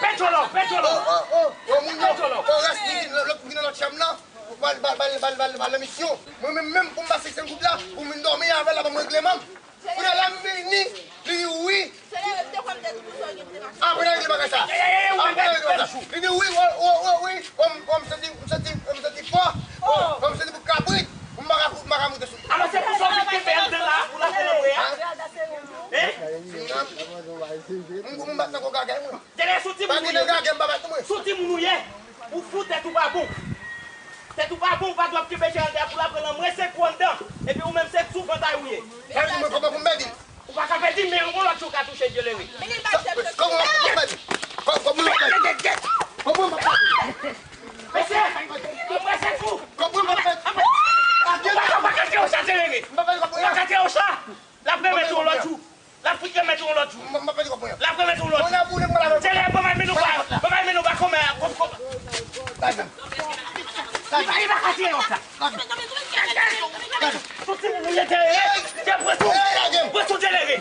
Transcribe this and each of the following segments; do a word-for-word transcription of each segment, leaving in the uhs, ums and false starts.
Petwolò, petwolò. Oh, oh, oh, oh, moun yo. Petwolò. Oh, rès moun ki nan lòt, ki nan lòt chanm nan. Bal, bal, bal, bal, bal, bal, emisyon. Mwen menm, menm pou m ba senk san goud la, pou m vin dòmi avè l la, ban m regleman m. Kounye a la m vini, li di wi. Apre n a regle bagay sa. Apre n a regle bagay sa. Li di wi, wi, wi, wi, wi, wi, m, m santi, m santi, m santi fò. M, m santi pou kabrit. M pa ka, m pa ka moute sou. Alò se pou sa w vin kenbe anndan la, pou l ap antre a? Hein? M, m bat nan kò gagay mwen. Tèlè sou timoun ou ye. Sou timoun ou ye. Ou fou, tèt ou pa bon. Tèt ou pa bon, ou pa dwe ap kenbe Gerald pou l ap pran nan mwen, se kou anndan. Epi ou menm se sou vant a ou ye. Sa vle di mwen kòman pou m pèdi? Ou pa ka pèdi, men yon lòt jou ou ka touche dye lere. Kòman pou m pèdi? Kò-, kòman pou m pèdi? Kòman pou m pèdi? Mesye, mwen se fou. Djelere. Ou pa ka tire w sa. L ap remèt ou yon lòt jou. L ap fout remèt ou yon lòt jou. L ap remèt ou yon lòt jou. Djelere, ban m al mennen w ba, ban m al mennen w ba kòmè a, kòm, kòm. Li pa, li pa ka tire w sa. Sou timoun ou ye, Djelere. Djelere, pran sou, pran sou, Djelere.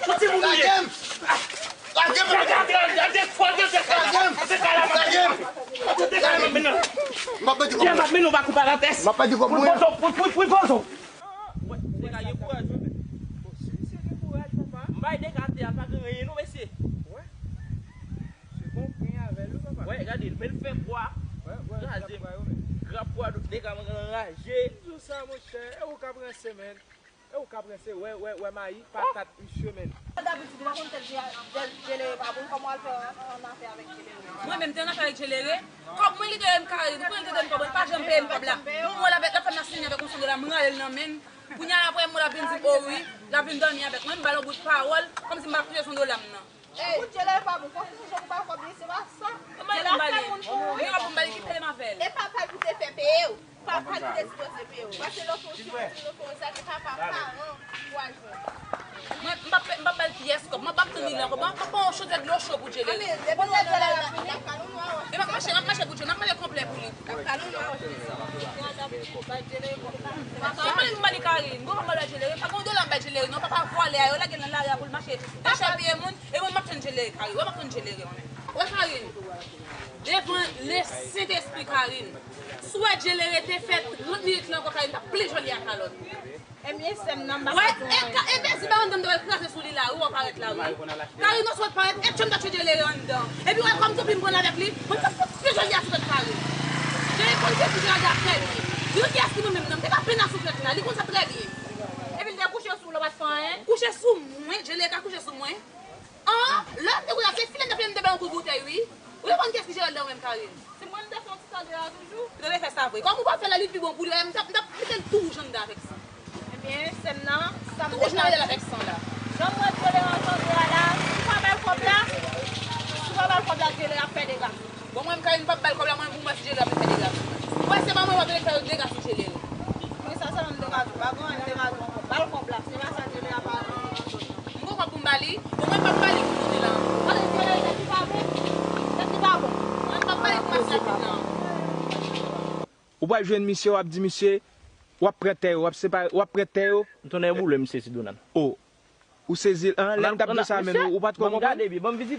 Sou timoun ou ye. Lage m! Lage m! Lage m! Lage m! Lage m! M ap pèdi kòb mwen. M ap pèdi kòb mwen. Pou, pou, pou, pou, pou, pou. Mwen, nèg la gen kouraj, wi, men. Bon, si misye gen kouraj, papa. M bay nèg atè a, pa gen anyen non, mesye. Wè. Se bon, pran avè l, wi, papa. Wè, gade l, men l fè bwa. Wè, wè, kraze. Grap bwa yo, men. Grap bwa, nèg la anraje. Di w sa, monchè, e ou k ap ranse, men. E ou k ap ranse, wè, wè, wè, mayi, patat, misye, men. Dabitid, ou pa konn tèt Dje-, Dje-, Djelere pa bon, kòman w al fè an, an afè avèk Djelere? Mwen menm te an afè avèk Djelere. Kòb mwen li dwe m Karine. Ou konnen l te dwe m kòb mwen, li pa janm peye m kòb la. Yon mwa l ap, l ap fè m la siyen avèk yon san dola, m rale l nan men l. Kounye a l ap wè m, l ap vin di m, o wi, l ap vin dòmi avèk mwen, m ba l yon bout pawòl, kòmsi m pa touche san dola m nan. Ey, Djelere pa bon, konn se jan ou ba l kòb li, se pa sa. Djelere ap fè moun pou ou. Li ap ba l, kite m avè l. E papa l pou te fè peye w. Papa li te sipoze peye w. Paske lè w fè yon chirurji, lè w fè yon sa, se papa, paran pou al jwenn. Mwen, m p ap, m p ap ba l pyès kòb. Mwen p ap tann li nan kòb. Mwen p ap pran yon chodyè dlo cho pou Djelere. Anben, depi nou wè Djelere ap vini, n ap kale yon nwa wòch li. E m ap mache, m ap mache pou Djelere, m ap mache konplè pou li. N ap kale yon nwa wòch li. Bay Djelere kòb la. Se pa sa. Mwen pa li, m ba li Karine. Mwen pa bay Djelere. Pa gen yon dola m bay Djelere, non. Papa vòlè a, yo lage l nan lari a pou l mache. Tache peye moun. E mwen, m ap tann Djelere, Kari. Wè, m ap tann Djelere, mwen menm. Wè, Kari, devan le Sentespri, Kari, si w wè Djelere te fè trant minit la ankò, Kari, m t ap plen jòl li a kalòt. Ebyen, sè m nan, m pa ka di w anyen. Wè, e ka, e Dezi ba anndan m te wè l kraze sou li la, wi, w ap parèt la, wi. Kari, non, sou w ap parèt, e tchè m t ap tchwe Djelere anndan. Epi, wè, kòm toupli m pran avèk li, mwen, m t ap fout plen jòl li a sou tèt Kari. Djelere konn se ki jan l ap fè li. Li konn kiyès ki mwen menm, non, m te ka plen a sou tèt la, li konn sa trè byen. Epi, l te kouche sou w, l pa t fè anyen. Kouche sou mwen, Djelere ka kouche sou mwen. An, lè m te kounye a, se filen m te filen, m te ba yon kout boutèy, wi. Ou te konn kiyès ki jere l dan ou menm, Karine? Se mwen m te fè yon ti tande a toujou. Ou te fè sa vre. Kòm ou pa fè l, li pi bon pou li, m t ap, m t ap mete l tou wouj anndan avèk san. Ebyen, sè m nan, sa m te ka di. Tou wouj nan avèk san la. Jan m wè Djelere an tande a la, si w pa ba l kòb la, si w pa ba l kòb la, Djelere ap fè dega. Bon, mwen, m Karine, m p ap ba l kòb la, mwen, pou m wè si Djelere ap fè dega sou mwen. Ou wè, se pa mwen, w ap fè dega sou Djelere. Men sa sèlman m te ka di w, pa gen anyen m te ka di w ankò. Ba l kòb la, se pa sa Djelere ap fè nan zòn nan. M gon kòb pou m ba li, bon, mwen, m p ap ba li pou kounye la. Paske Djelere tèt li pa bon, tèt li pa bon. Mwen, m p ap ba li pou mache rapid nan. Ou pral jwenn misye, w ap di misye, w ap pran tè yo, w ap separe, w ap pran tè yo. M tounen boule misye, ti Donald. O. Ou sezi l, an, lè m t ap di w sa, men ou pa t ko konprann.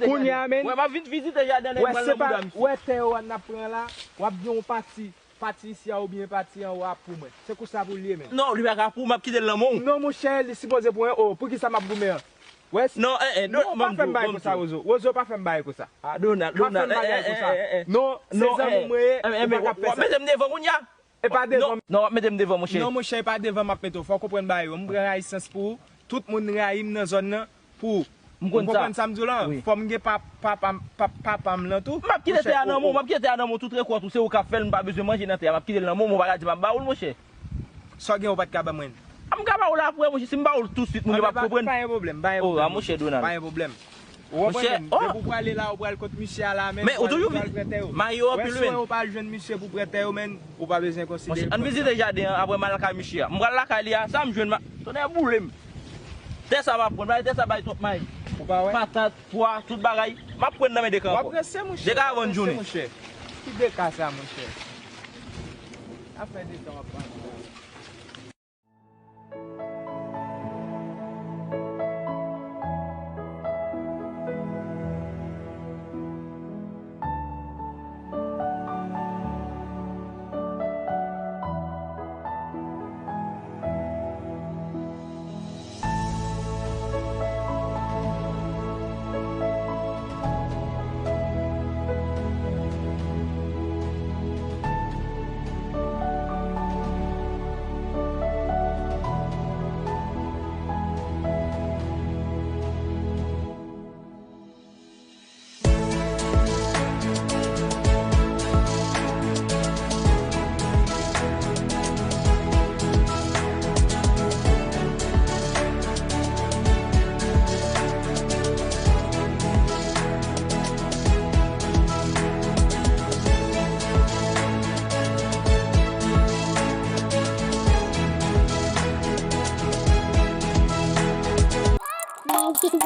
Kounye a, men. Wè, m ap vin vizite jaden nèg mwen nan bouda misye. Wè, tè yo a n ap pran la, w ap gen yon pati, pati isi a oubyen pati anwo a pou mwen. Se konsa pou l ye, men. Non, li pa ka pou, m ap kite l nan men w. Non, monchè, li sipoze pou mwen. O, poukisa m ap goumen an? Wè, non, eh, eh, non, pa fè m bagay konsa, Wozo. Wozo, pa fè m bagay konsa. Ah, Donald, Donald, eh, eh, eh, eh. Non, non, se zanmi mwen ye, ou pa ka fè sa. W ap mete m devan kounye a? E pa devan. Non, w ap mete m devan, monchè. Non, monchè, e pa devan m ap mete w. Fò w konprann bagay yo. M pran rayisans pou ou. Tout moun rayi m nan zòn nan pou ou. M konn sa. Ou konprann sa m di w la? Wi. Fò m gen pa, papa m, pa, papa m lan tou. M ap kite tè a nan men w, m ap kite tè a nan men w tout rekò tou. Se ou k ap fè l, m pa bezwen manje nan tè a. M ap kite l nan men w, men w pa ka di m ap ba w l, monchè. Sa w gen ou pa t ka ban mwen? A, m ka ba w l apre, monchè. Si m ba w l tousuit, moun yo p ap konprann. Pa gen pwoblèm, pa gen pwoblèm. O, a, monchè Donald. Pa gen pwoblèm. Ou konprann, men, depi w prale la, ou pral kot misye a la, men, ou toujou pral pran tè yo. Mayi yo anpil, men. Wè, si w pa al jwenn misye pou pran tè yo, men, ou pa bezwen konsidere l konsa. Monchè, ann vizite jaden an, apre m al lakay misye a. M pral lakay li a, sa m jwenn, ma, tonnè boule m. Tè sa m ap pran, tè sa bay twòp mayi. Ou pa wè? Patat, pwa, tout bagay. M ap pran nan men Deka ankò. W ap ranse, monchè. Deka a vann jounen. Ki Deka sa, monchè? Afè de tan w ap pale.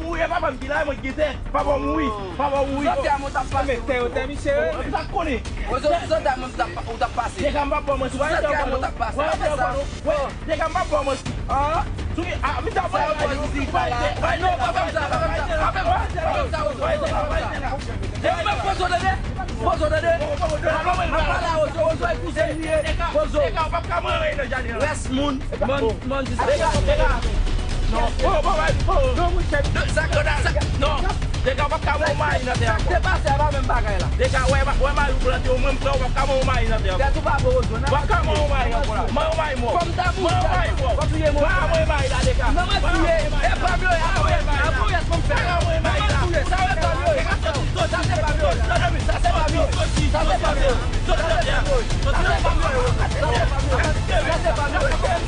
mouri, e papa m ki la, e mwen ki gen tè. Papa w mouri, papa w mouri. Sou santè a mwen t ap pase, men tè yo, tè misye yo. Sa k konnen? Sou santè a mwen t ap, ou t ap pase. Dega m p ap ba w manti. Sou santè a mwen t ap pase. Pa fè sa non. Dega m p ap ba w manti. Sou ki, a, misye ap ba w manti. Ay non, pa fè m sa, pa fè m sa, pa fè m sa, pa fè m sa, Wozo, pa fè m sa. Pozo tande, pozo tande. Mwen pale a Wozo, Wozo e kouzen li ye. Pozo. Rès moun, man, man di sa. Dega, dega. Non. Oh, oh, oh, oh. Non, monchè. Sa, sa, non. Dega, w p ap ka mwen mayi nan tè ankò. Sa k te pase a pa menm bagay la. Dega, wè, wè mayi ou plante, ou menm frè, w p ap ka mwen mayi nan tè ankò. Tèt ou pa bon, Wozo, nan. W p ap ka mwen mayi ankò la. Mwen mayi mò. Kòm ta mouri, mwen mayi mò. Kòm touye mò. Mwen mayi la, Dega. Non, mwen touye. E pa m yo ye, a, wi. A, wi, yès mwen fè. Mwen mayi la. Sa se pa m yo ye. Sa se pa m yo ye. Sa se pa m yo ye. Sa se pa m yo ye. Sa se pa m yo ye. Sa se pa m yo ye. Sa se pa m yo ye.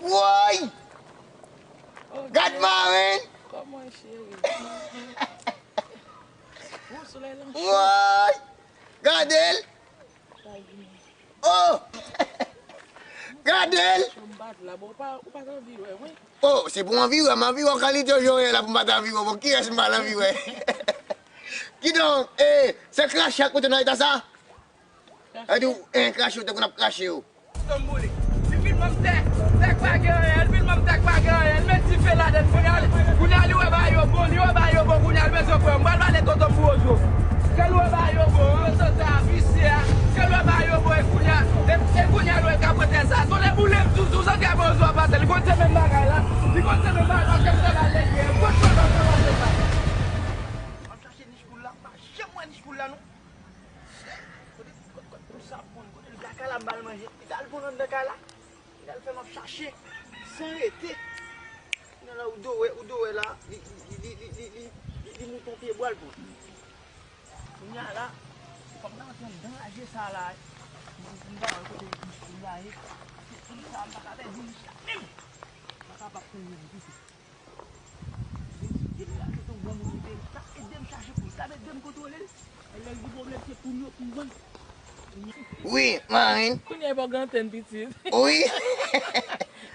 Woy! Gad marenn! Kòman, cheri? Bon, solèy lan cho. Woy! Gade l! Oh! Gade l! Cho m bat la, bon, ou pa, ou pa t anvi wè, wi. Oh, se pou anvi wè, m anvi wè kalite w yo ye la pou m pa t anvi wè. Bon, kiyès m pa t anvi wè? Kidonk, eh, se krache ak kote nan eta sa? Sa di w, eh, krache yo, tankou n ap krache yo. Tonton m boule. Li vin ban m tè, tè k pa gen anyen, li vin ban m tè k pa gen anyen, li met dife ladann kounye a, kounye a li wè bagay yo bon, li wè bagay yo bon, kounye a li bezwen kwè m. M pral pale tonton m pou Wozo. Ke l wè bagay yo bon, yo sante a visye a, ke l wè bagay yo bon, e kounye a, e, e kounye a l wè ka pran tè sa. Solèy boule m toujou, sante a bon, Wozo ap pase, li konn se menm bagay la, li konn se menm bagay la, kèm sa bagay lè yè. San rete. Kounye a la, ou do wè, ou do wè la, li, li, li mouton pye bwa l pran. Kounye a la, se kòm nan antre anndan raje sa la, m, m pa wè kote m, m raje. Paske poul sa, m pa ka pèdi li menm. M pa kapab pran li menm ditou. Li, li la, se yon bon moun, li te, t ap ede m chache poul, t ap ede m kontwole l. E lè l gen pwoblèm, se poul yo pou mwen. Wi, marenn. Kounye a, e pa gen antèn, pitit. Wi.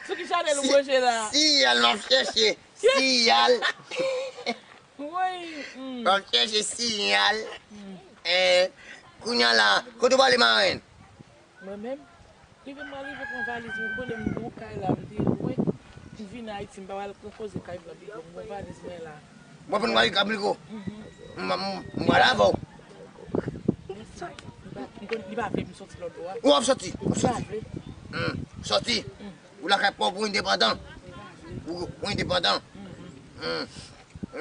Sou ki chanèl ou branche la? Siyal m ap chèche. Siyal. Woy, hmm. M ap chèche siyal. Eh, kounye a la, kote w prale, marenn? Mwen menm, rive m rive pran valiz mwen, konnen m gwo kay la, m te lwen. M vin Ayiti, m pa pral pran koze kay blan piko, m gon valiz mwen la. Mwen pran valiz blan piko. M, m, m pral avè w. Li pa, li pa vle m soti lòt bò a. Ou ap soti, ou ap soti. Li pa vle. Hmm, soti. Hmm. Ou lakay pa w pou endepandan. Ou, ou endepandan. Hmm.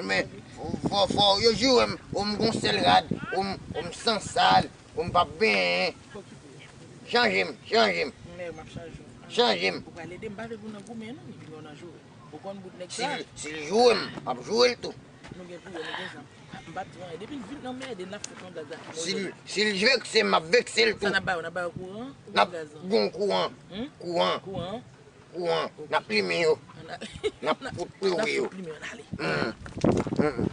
Men, fò, fò, fò yo jure m, ou m gon sèl rad, ou m, ou m san sal, ou m p ap benyen. Chanje m, chanje m. Men, m ap chanje w. Chanje m. Ou pral ede m, pa vle pou nan goumen, non, epi nou nan jure. Ou konn bout nèg sa? Si l, si l jure m, m ap jure l tou. Nou gen kouran, nou gen zam. M p ap di anyen. Depi l vin nan mède, n ap fout yon gaz la. Si l, si l vekse m, m ap vekse l tou. Sa n ap ba yo, n ap ba yo kouran? N ap gon kouran. Hmm? Kouran. Kouran. Kouran. Ok. N ap limen yo. N ap fout ploure yo. N ap fout limen yo, n ale. Hmm. Hmm.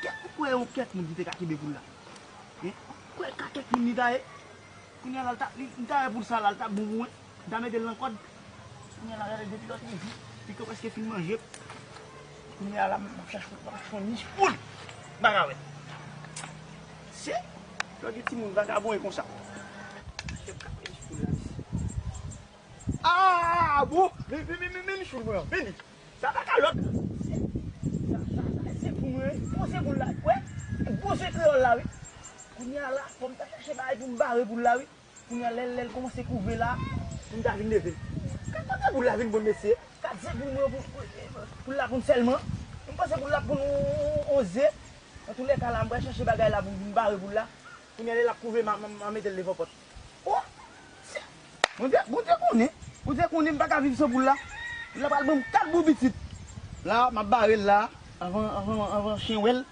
Ou kwè yon kèk moun ki te ka kenbe poul la? Hein? Ou kwè ka kèk moun li ta ye? Kounye a la, l ta, li, li ta ye poul sa la, l ta bon pou mwen. M ta mete l nan kòd. Kounye a la, gade depi lòt midi, piko prèske fin manje. Kounye a la, m ap chache, m ap chache yon nich poul. M pa ka wè. Se, lòt gen timoun vagabon e konsa. Kèk ka fè nich poul la, mesye. Ah, bon, men, men, men, men, men nich poul mwen an, men li. Sa pa kalòt. Se, sa, sa, sa, se pou mwen, wi. Poze poul la, wè. Poze kreyòl la, wi. Kounye a la, fò m ta chache bagay pou m bare poul la, wi. Kounye a, lè, lè l kòmanse kouve la, pou m ta vin leve l. Gad kote poul la vin bon, mesye. Gad ze poul mwen pou, pou, pou l la ponn sèlman. M panse poul la ponn on, on, on ze. Antoulèka la, m pral chache bagay la pou m vin bare poul la. Kounye a, lè l ap kouve, m a, m a, m a mete l devan pòt. Oh! Bondye, Bondye konnen. Bondye konnen m pa ka viv san poul la. Poul la pral ban m kat bout pitit. La, m ap bare l la, anvan, anvan, anvan chen wè l,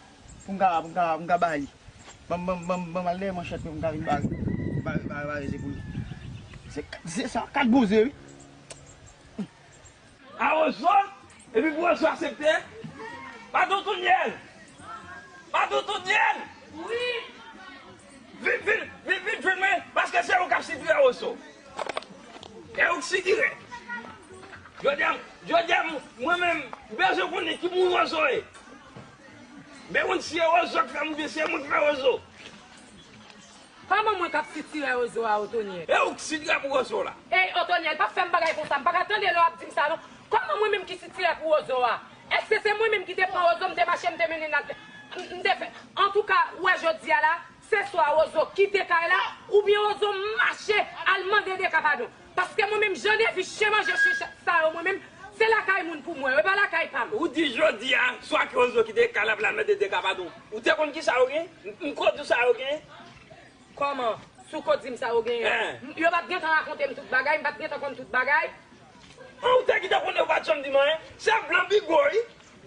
pou m ka, pou m ka, pou m ka ba li. Ban m, ban m, ban m, ban m al dèyè manchèt mwen pou m ka vin bare, bare, bare, bare ze pou li. Se, se sa, kat bon ze, wi. A Wozo, epi pou Wozo aksepte. Patoutounièl! Patoutounièl! Wi! Vin, vin, vin, vin jwenn mwen, paske se ou k ap sitire Wozo. E ou k sitire. Jodi a, jodi a, mwen menm, m bezwen konnen ki moun Wozo ye. Men moun si e Wozo k fè m, oubyen se moun k fè Wozo. Kòman mwen k ap sitirè Wozo a, Otonyèl? E ou k sitirè pou Wozo la? Ey, Otonyèl, pa fè m bagay konsa, m pa ka tande lè w ap di m sa non. Kòman mwen menm ki sitirè pou Wozo a? Èske se mwen menm ki te pran Wozo, m te mache, m te mennen l al, m, m te fè, antouka, ou wè jodi a la, se swa Wozo kite kay la, oubyen Wozo mache al mande Deka padon. Paske mwen menm, jan de vi chen manje chen sa yo, mwen menm, se lakay moun pou mwen, e pa lakay pa m. Ou di jodi a, swa ke Wozo kite kay la pou l al mande Deka padon. Ou te konn kisa yo gen? M, m ko di w sa yo gen? Kòman? Si w ko di m sa yo genyen? Hein? M, yo pa t gentan rakonte m tout bagay, m pa t gentan konn tout bagay. An, ou te gentan konnen, ou pa t janm di m anyen. Se Blan Bigo, wi.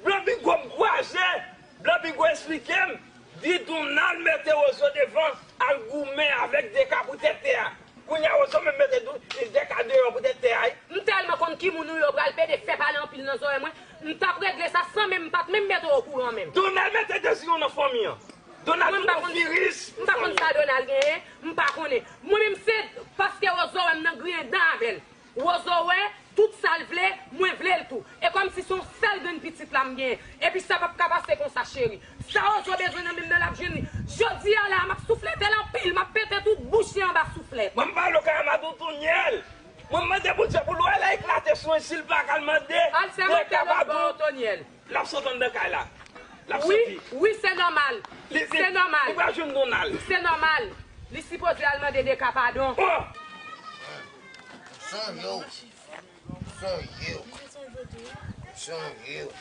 Blan Bigo m kwaze. Blan Bigo esplike m. Di Donald mete Wozo devan, al goumen avèk Deka pou tèt tè a. Kounye a, Wozo menm mete dou, Deka deyò pou tèt tè a, wi. M tèlman konn ki moun ou ye, w pral pede fè pale anpil nan zòrèy mwen. M t ap regle sa san menm, m pa t menm mete w okouran menm. Donald mete deziryon nan fanmi an. Donald vin yon viris pou fanmi an. M pa konn sa Donald genyen, m pa konnen. Mwen menm se paske Wozo wè m nan griyen dan avè l. Wozo wè, tout sa l vle, mwen vle l tou. E kòmsi se yon sèl grenn pitit la m genyen. Epi sa p ap ka pase konsa, cheri. Sa Wozo bezwen nan men m nan, l ap jwenn li. Jodi a la, m ap souflete l anpil, m ap pete tout bouch li anba souflèt. Mwen m pale w kay a Madoutounièl. Mwen m mande Bondye pou lwa la eklate sou mwen, si l pa ka l mande Deka padon. Al sèmante lòt bò, Otonyèl. L ap sot anndan kay la. L ap soti. Wi, wi, se nòmal. Se nòmal. Li pral jwenn Donald. Se nòmal. Li sipoze al mande Deka padon. Oh! Sonje w. Sonje w. Sonje w.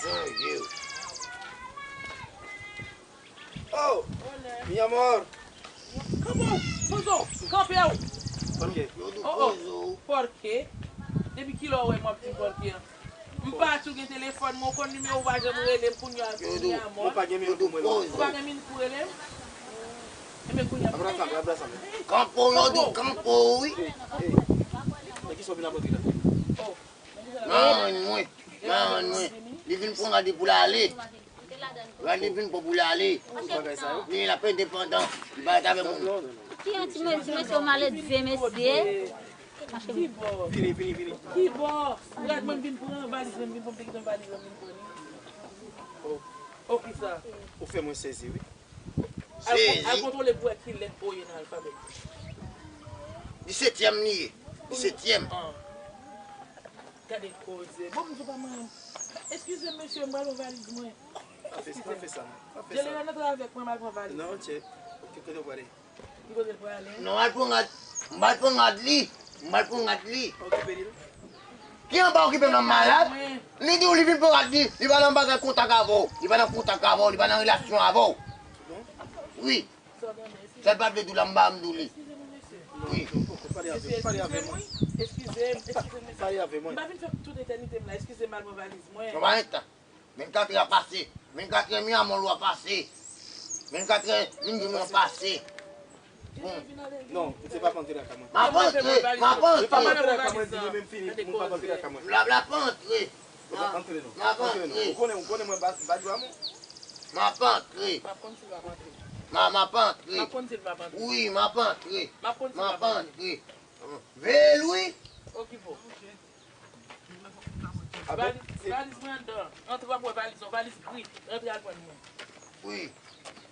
Sonje w. Oh, mi amor. Kanpe w! Poze w! Kanpe w! Pòkè? Oh, oh. Pòkè? Depi kilè w wè m w ap di m pòkè an? M pa tjou gen telefòn mwen, ou konn nimewo w pa janm rele m kounye a, kounye a mò. Mwen pa gen min pou mwen la. Ou pa gen min pou rele m? Enben kounye a. Abrasame, abrasame. Kanpe w, yo di kanpe w, wi. Nan kisa w vin ap antre la? Oh. Nan mwen, nan mwen. Li vin pran rad li pou l ale. Rad li vin pran pou l ale. Li la ap endepandan. Li pa rete avèk moun. Ki yon ti mesye, mesye, maledve mesye. Ki bò? Vini, vini, vini. Ki bò? Rad mwen vin pran valiz mwen, vin pran, te kite valiz mwen vin pran li. Oh, oh, kisa? Ou fè mwen sezi, wi. Al kon-, al kontwole pou wè ki lèt o ye nan alfabè. Disetyèm li ye. Disetyèm. Ah. Gade koze. Bon, m di pa mwen. Eskize m, mesye, m pral pran valiz mwen. Pa fè, pa fè sa, non. Pa fè sa. General nan travay avèk mwen, m al pran valiz. Non, tchè. Ok, kote w prale? Ki kote l prale? Non, al pran rad. M pral pran rad li. M pral pran rad li. Okipe li, non. Ki anba okipe m nan malad? Li di w li vin pran rad li. Li pa nan bagay kontak avè w. Li pa nan kontak avè w. Li pa nan relasyon avè w. Bon. Wi. Sa l pa vle di w la, m pa m di w li. Wi. Pale avè m. Pale avè mwen. Eskize m, eskize m, mesye. Pale avè mwen. M pa vin fè tout etènite m la. Eskize m, al pran valiz mwen. Non, pa gen tan. Vennkatrè a pase. Vennkatrè mi amò lwa pase. Vennkatrè vin di mwen pase. Bon. Non, se pa pa antre lakay mwen. M ap antre, m ap antre. Se pa pa antre lakay mwen, di mwen menm fini, moun pa pa antre lakay mwen. L ap, l ap antre. Antre non. Antre non. Ou konnen, ou konnen mwen pa, pa dwa mwen. M ap antre. M ap konn si l p ap antre. M ap antre. M ap konn si l p ap antre. Wi, m ap antre. M ap konn si l p ap antre. M ap antre. Veye l, wi. Okipe w. Valiz, valiz mwen anndan. Antre w ap wè valiz, yon valiz gri. Rantre al pran mwen. Wi.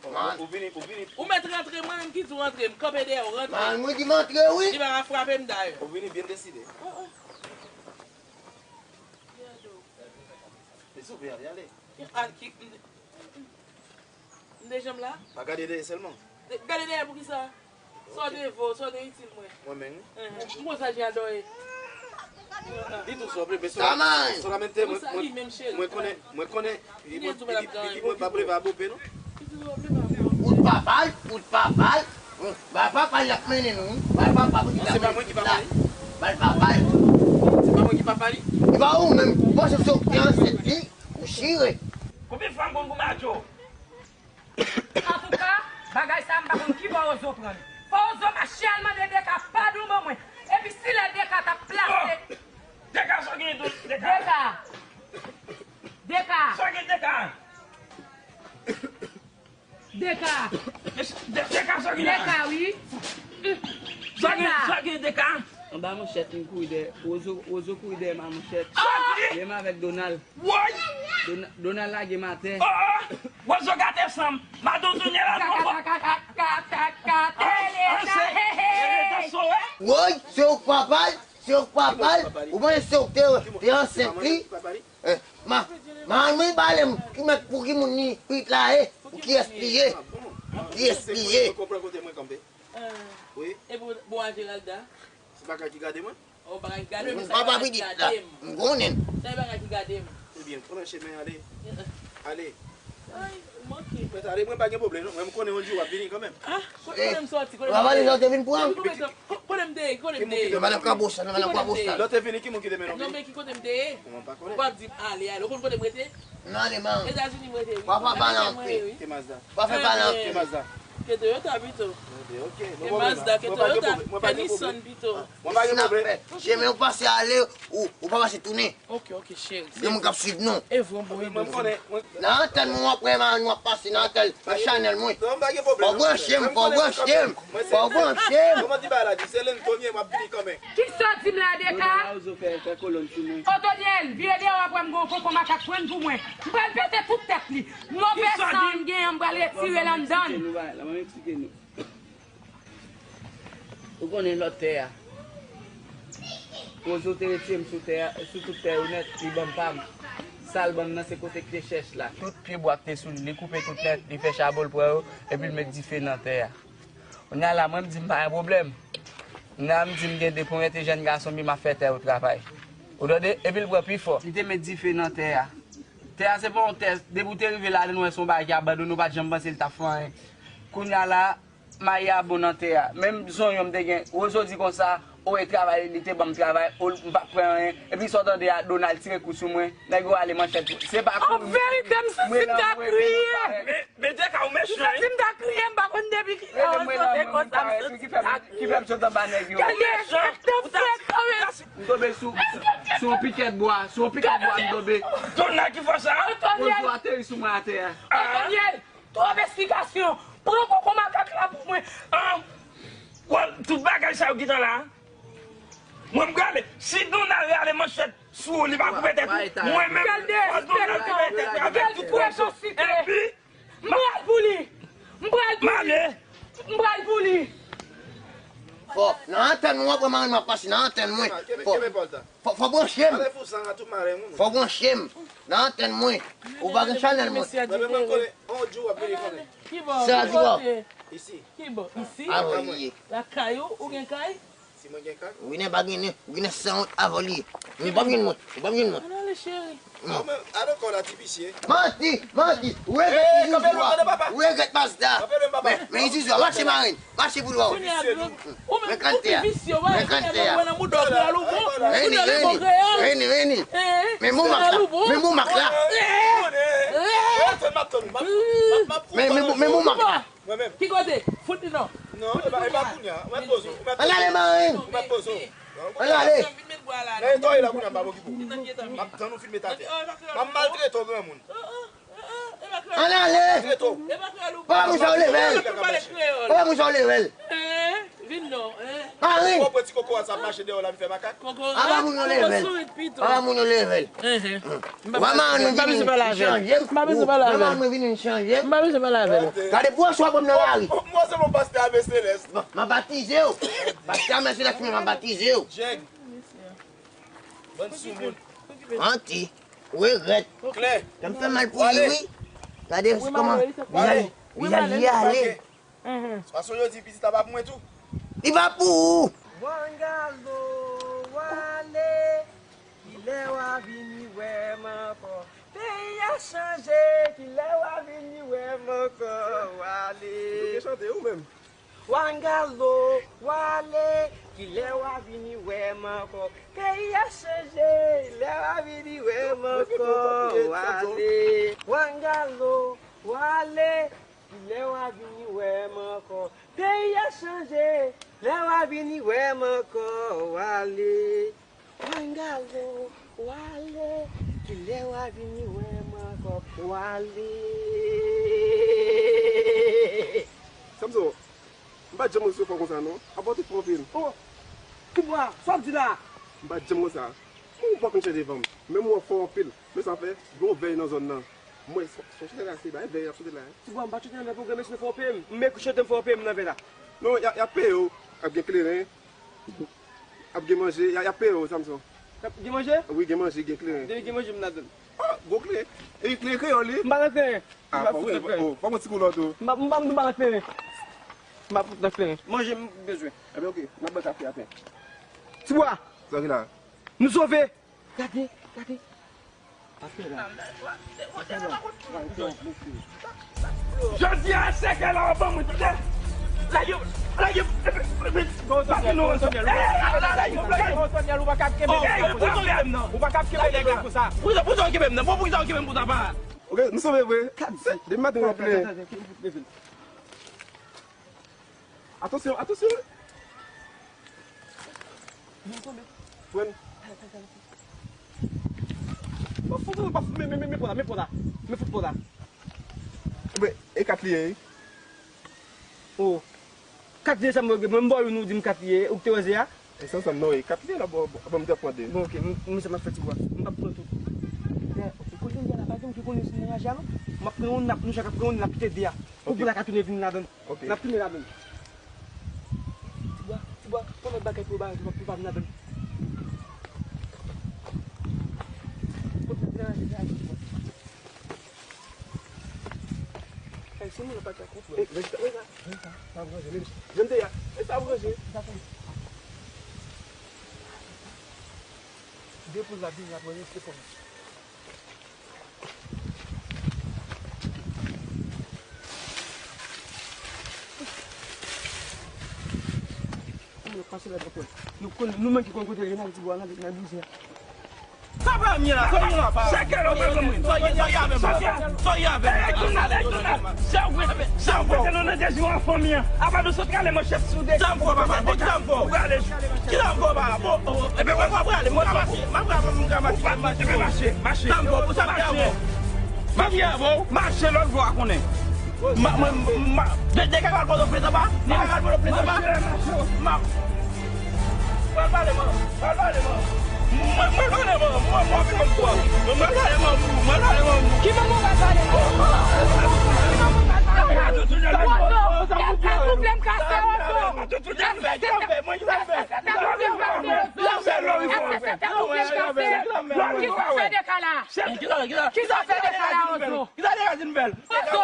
Ou vini, ou vini. Ou mèt rantre, mwen menm ki di w rantre, m kanpe dèyè w, rantre. Man, mwen di m antre, wi. Li pa ka frape m dayè. Ou vini byen deside. Oh, oh. Li sou pye, ale, ale. Al ki, m de janm la? Pa gade dèyè sèlman. Gade dèyè pou ki sa? Sa w te vo, sa w te itil mwen. Mwen menm, wi. Enhen. M konn sa jan dòye. Di tou sa w vle, men solamente mwen, mwen, mwen konnen, mwen konnen, li, mwen, li, li, mwen pa pleve a bope, non. Ou t pa ba l, ou t pa ba l. Ba papa l ap mennen nou, wi. Ba papa pou ki la. Se pa mwen ki papa li. Ba l papa l. Se pa mwen ki papa li. E pa ou menm, ou panse se ou ki ansent li, ou chire. Konbyen fwa m konn goumen ak Joe? Antouka, bagay sa a m pa konn ki bò Ozo pran l. Fò Ozo mache al mande Deka padon ban mwen. Epi si lè Deka t ap plase. Deka, sa w gen, Deka? Deka. Deka. Sa w gen, Deka? Deka. Deka, sa w gen la? Deka, wi. Sa w gen, sa w gen, Deka? Anba manchèt, m kouri dèyè. Ozo, Ozo kouri dèyè m a manchèt. Sa w gen? Menm avèk Donald. Woy! Dona-, Donald lage m atè. Oh, oh! Wozo gate san m. Madon Donyèl al pran. Ka, ka, ka, ka, ka, ka, ka, tèlè sa, hey, hey! Woy, se ou k papa l, se ou k papa l. Ou panse se ou k te, te ansent li? Eh, ma, ma, mwen pale m, ki mèt pou ki moun li, pit la, eh, pou kiyès li ye? Pou kiyès li ye? Mwen konprann kote mwen kanpe. Wi. E pou, pou a Geralda? Se bagay ki gade mwen? Oh, bagay ki gade m, sa e bagay ki gade m. M konnen. Sa e bagay ki gade m. Ebyen, pran chemen ale. Ale. Ay, manke. Mwen ale, mwen pa gen pwoblèm, non. Mwen, m konnen yon jou w ap vini kanmenm. Ah, kote, kote m sòti, kote m te ye? Kote m te ye, kote m te ye? Nan madan Kabocha, nan madan Kabocha. Lè w te vini, ki moun ki te mennen w vini? Non, men ki kote m te ye? Mwen pa konnen. W ap di m ale, ale. Ou konn kote m rete? Nan ale, man. Etazini m rete, wi. Papa pa nan anpe. Ki Mazda? Pa fè pale anpil. Ki Mazda? Ki Toyota pito. Ok. Ki Mazda, ki Toyota, ki Nissan pito. Mwen pa gen pwoblèm. Chemen ou pase ale, ou, ou pa pase tounen. Ok, ok, cheri. Gen moun k ap swiv nou. E vre, bon, e bon. Nan antèn mwen, w ap wè, man, w ap pase nan antèn, nan chanèl mwen. Fò w branche m, fò w branche m. Fò w branche m. Kòman di bagay la, di se Lenn Tonye, m ap vini kanmenm. Kisa w di m la, Deka? Donald Ozo fè, fè kolòn sou mwen. Otonyèl, vire dèyè w ap wè m gon koko makak pran pou mwen. M pral pete tout tèt li. Move san m genyen an, m pral retire l anndan l. Kisa w di? Mwen eksplike nou, la, mwen eksplike nou. Ou konnen lòt tè a. Ozo te retire m sou tè a, sou tout tè yo nèt, li ban m pa m. Sa l ban m nan, se kote k te chèch la. Tout pye bwa k te sou li, li koupe tout nèt, li fè chabon, l pran yo, epi l met dife nan tè a. Kounye a la, mwen, m di m pa gen pwoblèm. Kounye a, m di m gen de ponyète jèn gason, m ap fè tè yo travay. Ou tande? Epi l pran pi fò. Li te met dife nan tè a. Tè a, se pa yon tè, depi w te rive ladan l, ou wè se yon bagay ki abandone, ou pa t janm panse l t ap fè anyen. Kounye a la, Mayi a bon nan tè a. Menm zonyon m te gen, Wozo di konsa, o e travay, li te ban m travay, o m p ap pran anyen. Epi sa w tande a, Donald tire kou sou mwen, nèg yo rale manchèt. Se pa kouri. An verite, m santi m ta kriye. Men, men Djeka, ou mechan, wi. M santi m ta kriye, m pa konn depi kilè ou sot konsa, m santi m ta kriye. Ki fè m sot anba nèg yo. Gade, ou ta fèt, oh, men. M tonbe sou, sou, sou yon pikèt bwa, sou yon pikèt bwa m tonbe. Donald ki fè sa? Wozo ateri sou mwen atè a. Antonyèl, twòp esplikasyon. Pran koko makak la pou mwen. An, wè, tout bagay sa yo gentan la. Mwen, m prale. Si Donald rale manchèt sou ou, li va koupe tèt ou. Mwen menm, Donald koupe tèt ou avèk tout fòs ou. Epi, m pral pou li. M pral pou li. M pral pou li. Fò, nan antèn mwen, w ap wè mari m ap pase nan antèn mwen. Fò, fò, fò branche m. Fò branche m. Nan antèn mwen. Ou pa gen chanèl mwen. Mwen menm, mwen konnen. On jou w ap vini konnen. Sa di w. Isi. Ki bò? Isi? Avè li ye. Lakay ou, ou gen kay? Si mwen gen kay? Ou gen pa gen nen, ou gen sanwont avè li ye. Ou p ap jwenn mwen, ou p ap jwenn mwen. Ann ale, cheri. Non. Ou menm, ale ankò la, ti visye. Manti, manti. Ou regrèt Isuzu a. Ou regrèt Mazda. Men, men Isuzu a, mache maren. Mache pou dwòt. Men kante a. Men kante a. Reni, reni. Reni, reni. Men mou mak la. Men mou mak la. Men, men, men mou mak la. Mwen menm. Ki kote? Fout li non. Non, e pa, e pa kounye a. Ou mèt poze w. Ou mèt poze w. Ann ale, marenn. Ou mèt poze w. Ann ale. Nan eta w ye la kounye a, m p ap okipe w. M ap tann ou fin met atè. M ap maltrete w, granmoun. Ann ale. Maltrete w. Papa Mouche ou leve l. Papa Mouche ou leve l. Marenn. Ou pran ti kokorat sa ap mache deyò la, vin fè makak. Papa moun yo leve l. Papa moun yo leve l. Ou pa madanm mwen vini chanje m. Ou pa madanm mwen vini chanje m. M pa bezwen pale avè l. Gade bwòs w ap ban m nan lari. Mwen se yon pastè Ave Selès. M ap batize w. Pastè Ave Selès, mwen m ap batize w. Jèg. Bann soumoun. Manti. Ou regrèt. Klè. Sa m fè mal pou li, wi. Gade kòman vizaj, vizaj li ale. Paske yo di pitit la pa pou mwen tou. Li pa pou ou. Wangalo, w ale, kilè w a vini wè m ankò? Peyi a chanje, kilè w a vini wè m ankò? W ale. Ou te chante ou menm. Wangalo, w ale, kilè w a vini wè m ankò? Peyi a chanje, kilè w a vini wè m ankò? W ale. Wangalo, w ale, kilè w a vini wè m ankò? Peyi a chanje, lè w a vini wè m ankò, w ale. Wangalo, w ale, kilè w a vini wè m ankò, w ale. Samson, m pa t janm wè w fò konsa non. Apa w te fò anpil. Oh, Tibwa, sa w ap di la? M pa t janm wè sa. Ou pa konn chanje van m. Menm w ap fò anpil. Men sa fè, gen yon vèy nan zòn nan. Mwen, se, se yon chante la, se bay vèy y ap chante la, hein. Tibwa, m pa t chante nan vèy pou granmesi fò peye m. M mèt chante m fò peye m nan vèy la. Non, y a, y ap peye w. Ap gen kleren. Ap gen manje, y a, y ap peye w, Samson. Y ap gen manje? Wi, gen manje, gen kleren. Depi gen manje, m ladann. Ah, gwo kleren. E kleren kreyòl, wi. M pa nan kleren. Ah, fò mwen, fò mwen ti koulò tou. M pa, m pa, m pa nan kleren. M pa fout nan kleren. Manje m bezwen. Ebyen, oke. M ap bwè kafe atè. Tibwa! Sa ki la? Nou sove! Gade, gade. Jodi a, se kè la w ap ban mwen, tande? Lage, lage, pase nou ansanm. Lage, lage. Ou pa ka kenbe nèg la konsa. Poukisa w kenbe m nan? Poukisa w kenbe m konsa, pa? Ok, nou sove vre. Depi maten w ap plenyen. Atansyon, atansyon! Pran. Men, men, men, men, men, pran la, men, pran la. Men, fout pran la. Men, e kat li ye, wi. Oh. Kat li ye, sa mwen, mwen, m ba w youn, ou di m kat li ye, ou ki te wè ze a? E sa, sa, non, e kat li ye la, bon, bon, bon, m te ap pran de. Bon, ok, m, m, sa m ap fè ti bwa. M p ap pran tout. Kote m ye la, pa gen moun ki konnen si m nan raje a, non? M ap pran youn, n ap, nou chak ap pran youn, n ap kite de a. Pou boul la ka tounen vin ladann. Ok. N ap tounen ladann. Tibwa, Tibwa, pran lòt bagay pou yo ba yo, pou yo pa vin ladann. Pot la, vin ladann, vin ladann, Tibwa. Ay, se moun nan pa ka konprann. Ey, rete la, rete la, rete la. Sa ap ranje, men jan m te ye a. E sa ap ranje. Depoz la vini, ap ranje, se fòm. Mache lòt bò. Nou konn, nou menm ki konn kote l ye, n al ti bò, n al, n al bouje. Sa pa mye la, sa mye la pa. Sa kè lòt bò mwen. Sa ye, sa ye avè m. Sa ye avè m. Hey, Donald, hey, Donald. Sa ou fè, sa ou fè, se nou nan dezyon an fanmi an. Apa nou sot rale manchèt sou de. Sa m fò, papa, bon, sa m fò. Ou rale. Ki sa m fò, papa? Bon, oh, ebyen, mwen pa prale, mwen ka mache. Mwen pa prale, mwen ka mache. Ou pa mache, mache, mache. Sa m fò, pou sa m fè avè w. Sa m fè avè w. Mache lòt bò a konnen. Ma, ma, ma, de, de kaka al Pòtoprens anba? De kaka al Pòtoprens anba? Ma, pral pale, man. Pral pale, man. Mwen, mwen pale, man. Mwen, mwen, mwen, mwen, mwen pale, man. Mwen pale, man. Ki manman w pral pale, man? Ki manman w pral pale, man? Wozo, èske souple m kase, Wozo? Èske se ta souple m kase, Wozo? Èske se ta souple m kase, Wozo? Ki sa w fè de ka la? Ki sa w fè de ka la, Wozo? Wozo!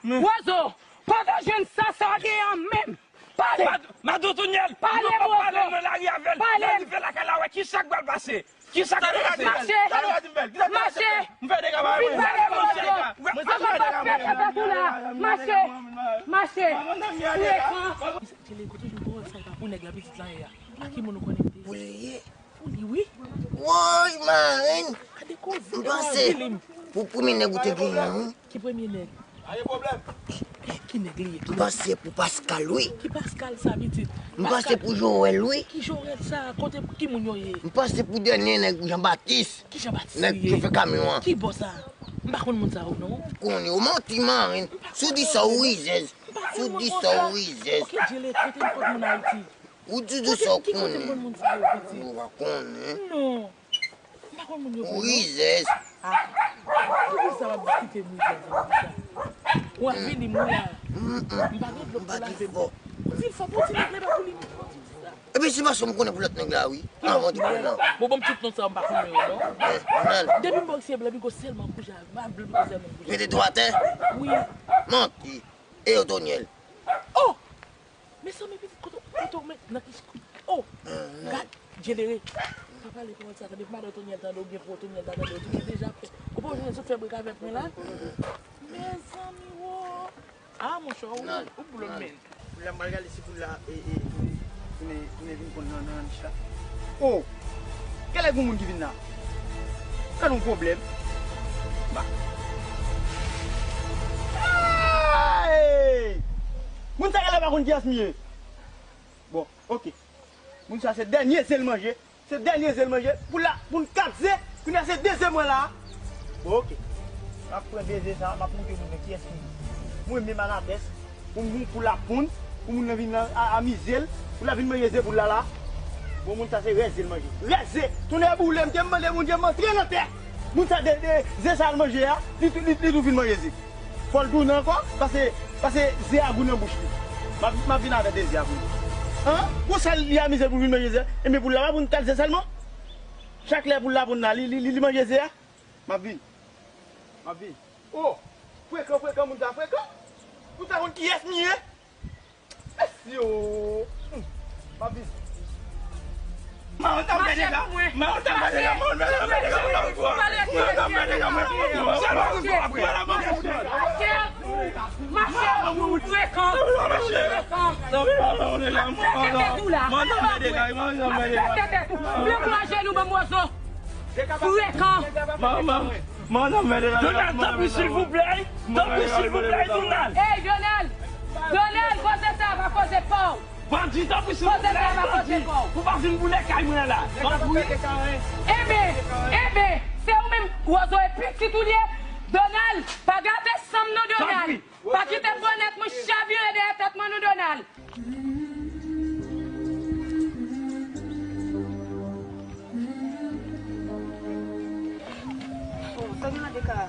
Wozo, kote w jwenn sa, sa w genyen an menm? Pale! Madou Tounyèl, pale, nou pa pale, Wozo! Nan lari avè l, nan rive lakay la, wè kisa k pral pase. Kisa k pral pase? Mache! Mache! Vin pale, Wozo! An pa pè tèt ou la! Mache! Mache! Frekan! Tele, kote w jwenn pawòl sa, e pa pou nèg la pitit la ye a? A ki moun ou konnen li te ye? Pou li ye. Pou li, wi. Woy, marenn. Gade koze, gade koze li. M panse pou premye nèg ou te genyen an, wi. Ki premye nèg? Pa gen pwoblèm. Eh, ki nèg li ye? M panse pou Pascal, wi. Ki Pascal sa, pitit? M panse pou Joël, wi. Ki Joël sa? Kote, ki moun yo ye? M panse pou dènye nèg, Jean Baptiste. Ki Jean Baptiste li ye? Nèg chofe kamyon an. Ki bò sa? M pa konn moun sa yo, non. Konnen, ou manti, marenn. Si w di sa, ou rizèz. Si w di sa, ou rizèz. Ok, Djele, kote m konn moun Ayiti? Ou di di sa w konnen. Ki kote m konn moun sa yo, pitit? Ou pa konnen. Non. M pa konn moun yo vre, non. Ou rizèz. Ah. Poukisa w ap diskite m rizèz la konsa? W ap vini m wi la. M pa gen dlo pou lave m. Ou di l fò, pou ti nèg la pa pou li. Epi se paske m konnen pou lòt nèg la wi. Anvan w te konnen non. Bon, ban m tout non sa yo, m pa konnen yo non. Depi m wè se blan Bigo sèlman kouje avè m, blan Bigo sèlman kouje avè m. Mete do atè? Wi. Manti. E Otonyèl? Oh! Mezanmi, pitit, kote, kote w met nan ki, oh, gad, Djelere. Pa pale pawòl sa, tande, pou madan Otonyèl tande, oubyen pou Otonyèl ta tande, Otonyèl deja fè. Ou pa wè Otonyèl sot fè brek avèk mwen la? Mezanmi, wo. Ah, monchè, ou, ou blo m men. Poul la, m pral gade si poul la, e, e, tounen, tounen, tounen vin konn nan, nan nich la. Oh! Kèlè gon moun ki vin la? Ka nou pwoblèm. Ba. Hey! Moun sa kèlè pa konn kiyès m ye. Bon, ok. Moun sa se dènye ze l manje. Se dènye ze l manje. Poul la, poul kat ze. Kounye a se de ze mwen la. Bon, ok. M ap pran de ze sa, m ap montre moun nan kiyès ki mwen menm Anatès. Pou moun, poul la ponn, pou moun nan vin nan a, amize l. Poul la vin manje ze poul la la. Bon, moun sa se rès ze l manje. Rès ze! Tonnè boule m, te m mande Bondye, m antre nan tè. Moun sa de, de ze sa l manje a, li, li, li tou fin manje ze. Fò l tounen ankò, pase, pase ze a gou nan bouch li. M ap, m ap vin avè de ze a pou li. An? Pou sa li amize pou vin manje ze a? Enben poul la pa pou n kat ze sèlman. Chak lè poul la pou n la, li, li, li, li manje ze a. M ap vin. M ap vin. Oh! Frekan, frekan, moun sa frekan. Moun sa konn kiyès m ye. Mèsi o. Hmm. M ap vin. Mache pou mwen. Mache pou mwen. Mache pou mwen. Mache pou mwen. Mache pou mwen. Mache pou mwen. Frekan. Frekan. Mache tèt ou la. Mache tèt ou. Vle pran jenou ban m wozo. Frekan. Donald, tanpri, silvouplè. Tanpri, silvouplè, Donald. Hey, Donald. Donald, koze sa pa koze pa w. Bandi, tanpri, silvouplè, bandi. Ou pa vin boule kay mwen la. Tanpri. Enben, enben, se ou menm, wozo e pitit ou li ye. Donald, pa gate san m non, Donald. Pa kite bonnèt mwen chavire dèyè tèt mwen non, Donald. Oh, sa gen la de ka?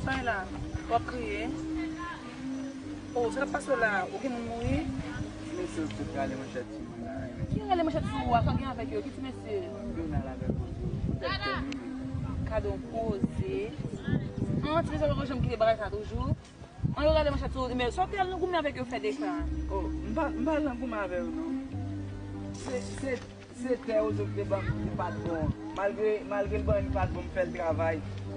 Sa gen la? W ap kriye? Oh, sa k ap pase w la? Ou gen moun mouri? Mesye yo tout rale manchèt sou mwen la. Ki rale manchèt sou ou a? Sa w gen avèk yo? Ki ti mesye? Donald avèk Rozo. Tèt tèmine. Gade yon koze. An, ti mesye pa janm kite bagay sa toujou. An, yo rale manchèt sou ou, men sa w te al nan goumen avèk yo fè de ka? Oh, m pa, m pa al nan goumen avè yo non. Se, se, se tè Rozo ki te ban m ki pa t bon. Malgre, malgre l ban m li pa t bon, m fè l travay.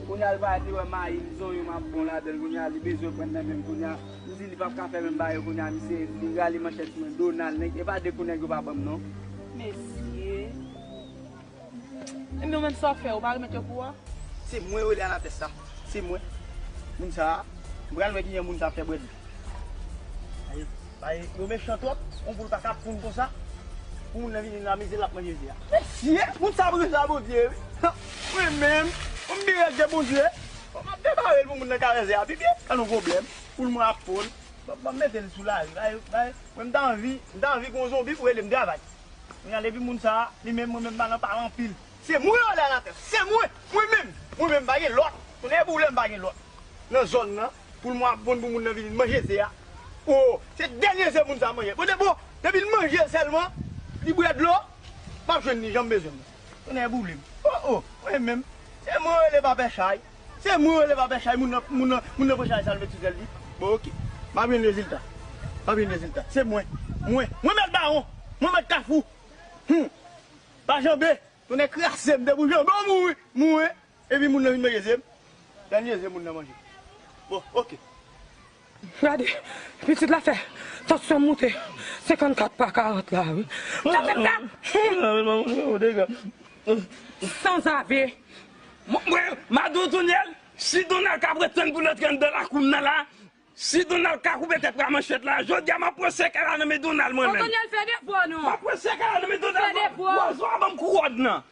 Kounye a l parèt, li wè mayi m, zonyon m ap bon ladan l. Kounye a li bezwen pran nan men m. Kounye a m di li p ap ka fè menm bagay yo. Kounye a misye, li rale manchèt sou mwen. Donald, nèg, e pa de kou nèg yo pa ban m non. Mesye. Ebyen, ou menm sa w fè, ou pa remèt yo pou ou a? Se mwen yo rele Anatès la. Se mwen. Moun sa a, m pral wè kijan moun sa a fè bwè dlo. Ay, ay, yo mechan twòp, yon poul pa ka ponn konsa. Pou moun nan vini nan mize l ap manje ze a. Mesye, moun sa a bezwen sa Bondye, wi. Mwen menm, m byen ak de Bondye. Bon, m ap debare l pou moun nan ka wè ze a pi byen. Pa gen pwoblèm. Poul mwen ap ponn. Bon, bon, m mete l sou lari. Bay, bay. Mwen, m ta anvi, m ta anvi gon zonbi pou rele m travay. Kounye a, depi moun sa a, li menm, mwen menm, m pa nan pale anpil. Se mwen yo rele Anatès. Se mwen, mwen menm, mwen menm, m pa gen lòt. Kounye a, pou lè m pa gen lòt. Nan zòn nan, poul mwen ap ponn pou moun nan vini manje ze a. O, se dènye ze moun sa a manje. Bon, de bon, depi l manje l sèlman, li bwè dlo, m ap jwenn li jan m bezwen l. Kounye a, boule m. O, o, mwen menm, se mwen yo rele pa pè chay. Se mwen yo rele pa pè chay, moun nan, moun nan, moun nan pran chay sa l met sou zèl li. Bon, oke. M ap jwenn rezilta. M ap jwenn rezilta. Se mwen. Mwen. Mwen mèt bawon. Mwen mèt kafou. Hum. Pa janbe. Tonnè kraze m, depi w janbe w mouri. Mouri. Epi moun nan vin manje ze m. Dènye ze moun nan manje. Bon, oke. Gade, pitit la fè tansyon moute senkannkat pa karant la, wi. Tande m la. Sanzave. Mwen, mwen, Madou Tonyèl, si Donald ka pretann pou l antre anndan lakou m nan la, si Donald ka koupe tèt la manchèt la, jodi a m ap pran sèkèy la nan men Donald mwen menm. Tonyèl fè defo non. M ap pran sèkèy la nan men Donald. Fè defo. Wozo a ban m kou wòd nan.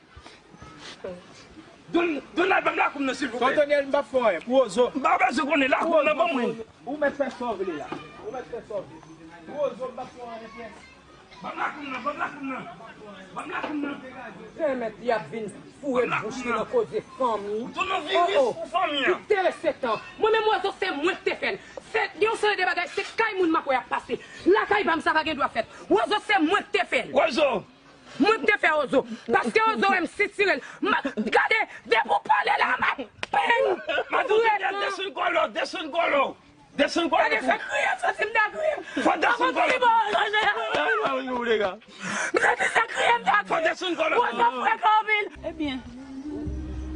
Don-, Donald, ban m lakou m nan, silvouplè. Tonyèl, m p ap fè anyen. Pou Wozo. M pa bezwen konnen, lakou m nan, ban mwen. Ou mèt fè sa w vle la. Ou mèt fè sa w vle. Pou Wozo, m p ap fè anyen pyès. Ban m lakou m nan, ban m lakou m nan. Ban m lakou m nan. Pèmèt li ap vin foure bouch li nan koze fanmi. Ou tounen yon viris pou fanmi an. Kite resetan. Mwen menm Wozo se mwen ki te fè l. Se yon seri de bagay, se kay moun m ap wè ap pase. Lakay pa m sa pa gen dwa fèt. Wozo se mwen ki te fè l. Wozo. Mwen ki te fè Wozo. Paske Wozo wè m sitire l. M a, gade, depi w pale la, m ap peng. Madou Daniel, desann kòlò, desann kòlò. Desann kòlò. Gade sa kriye, m santi m ta kriye. Fò desann kòlò. M santi sa kriye, m ta kriye. Fò desann kòlò. Wozo frekan anpil. Ebyen,